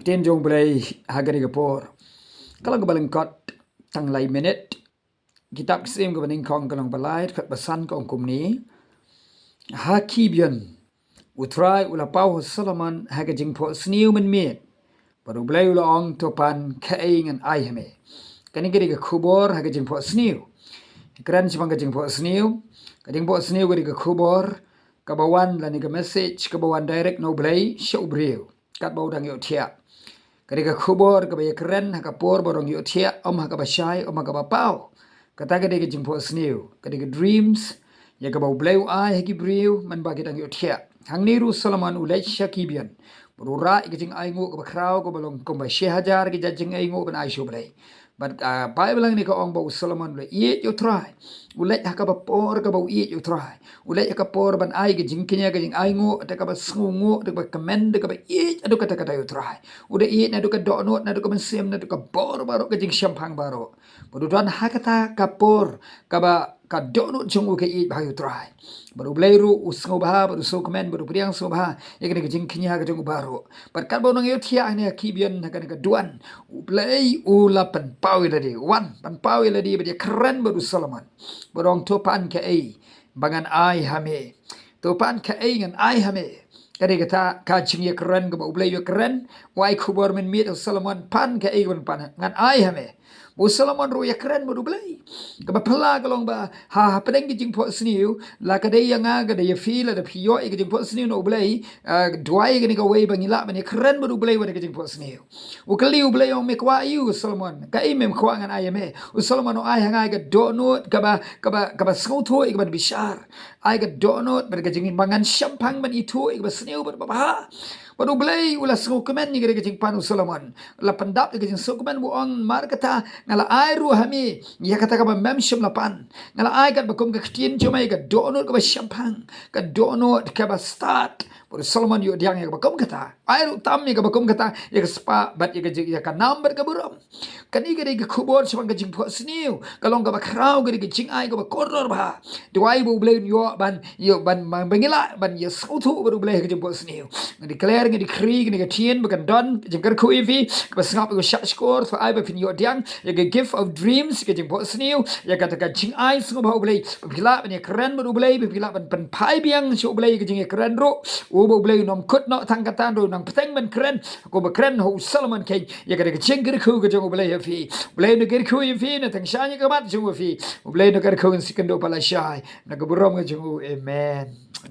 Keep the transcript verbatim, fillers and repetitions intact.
Ktien jong U Blei ha kane ka por ka long kaba lyngkot tang lai minit. Kitab Ksiem kaba nyngkong ka long ba lai, dkhot ba san ka ong kumne: Ha Gibeon U Trai u la paw ha Solomon ha ka jingphohsniew mynmiet, bad U Blei u la ong, to pan kaei ngan ai ha me. Kane ka dei ka khubor ha ka jingphohsniew. Kren shaphang ka jingphohsniew. Ka jingphohsniew ka dei ka khubor kaba wan lane ka message kaba wan direct na U Blei sha u briew katba u dang ïoh thiah. Ka dei ka khubor kaba ïakren ha ka por ba u dang ïoh thiah, ym ha kaba shai, ym ha kaba paw. Kata ka dei ka jingphohsniew, ka dei ka dreams ïa kaba U Blei u ai ha ki briew mynba ki dang ïoh thiah. Hangne ruh u Solomon u leit sha Gibeon bad u rah ïa ka jingainguh kaba khraw kaba long kumba shi hajar ki jait jingainguh ban ai sha U Blei. Bad, ah, Baibl hangne ka ong ba u Solomon u la ïeit ïa U Trai. U leit ha kaba por kaba u ïeit ïa U Trai. U leit ha ka por ban ai ka jingkñia, ka jingainguh da kaba sngewnguh, da kaba kmen, da kaba ïeit haduh katta katta ïa U Trai. U da ïeit naduh ka dohnud, naduh ka mynsiem, naduh ka bor baroh, ka jingshemphang baroh. Bad u don ha kata ka por kaba ka dohnud jong u ka ïeit bha ïa U Trai. Bad U Blei ruh u sngewbha, bad u sngewkmen, bad u pdiang sngewbha ïa kane ka jingkñia ka jong u baroh. Bad katba u nang ïoh thiah hangne ha Gibeon ha kane ka duwan, U Blei u la pynpaw ïa lade, wan pynpaw ïa lade bad ïakren bad u Solomon. Bad u ong, to pan kaei ba ngan ai ha me. To pan kaei ngan ai ha me. Ka dei kata ka jingïakren kaba U Blei u ïakren, u ai khubor mynmiet ha u Solomon, pan kaei ba ngan pan, ngan ai ha me. Bad u Solomon ruh u ïakren bad U Blei. Kaba phylla ka long ba ha, hapdeng ka jingphohsniew, la ka dei ïa nga, ka dei ïa phi, lada phi ïoh ïa ka jingphohsniew na U Blei, ah, duwai kane kawei ba ngi lah ban ïakren bad U Blei wat ha ka jingphohsniew. U kylli U Blei, u ong, me kwah aïu Solomon? Kaei mem kwah ngan ai ïa me? U Solomon u ong, ai ha nga ïa ka dohnud kaba, kaba, kaba sngewthuh ïa kaban bishar. Ai ka dohnud bad ka jingim ba ngan shemphang ban ithuh ïa kaba sniew bad ba bha. Bad U Blei u la sngewkmen ïa kata ka jingpan u Solomon. La pyndap ïa ka jingsngewkmen, u ong, namar kata nga la ai ruh ha me ïa kata kaba mem shym la pan. Nga la ai katba kum ka ktien jong me ïa ka dohnud kaba shemphang, ka dohnud kaba stad. Bad u Solomon u ïoh pdiang ïa kaba kum kata. Ai ruh tam ïa kaba kum kata, ïa ka spah bad ïa ka jing, ïa ka nam bad ka burom. Kane ka dei ka khubor shaphang ka jingphohsniew. Ka long kaba khraw, ka dei ka jingai kaba kordor bha. Duwai ba U Blei un ïoh ban, ïoh ban, ban, ban ngi lah ban ïasngewthuh bad U Blei ha ka jingphohsniew. Nga declare, nga decree, kane ka ktien ba kan don ka jingkyrkhu ïa phi, kaba sngap ïa ka shah shkor, to ai ba phin ïoh pdiang ïa ka gift of dreams, ka jingphohsniew, ïa kata ka jingai sngewbha U Blei. Ba phi lah ban ïakren bad U Blei, ba phi lah ban pynphai biang sha U Blei ïa ka jingïakren ruh. U ba U Blei un ym kut noh tang kata, un nang bteng ban kren, kumba kren ha u Solomon keiñ. Ïa kata ka jingkyrkhu ka jong U Blei ha phi. U Blei un kyrkhu ïa phi na tang sha ïa ka mat jong phi. U Blei un kyrkhu, ngin sa ïakynduh pat lashai. Na ka burom ka jong U. Amen.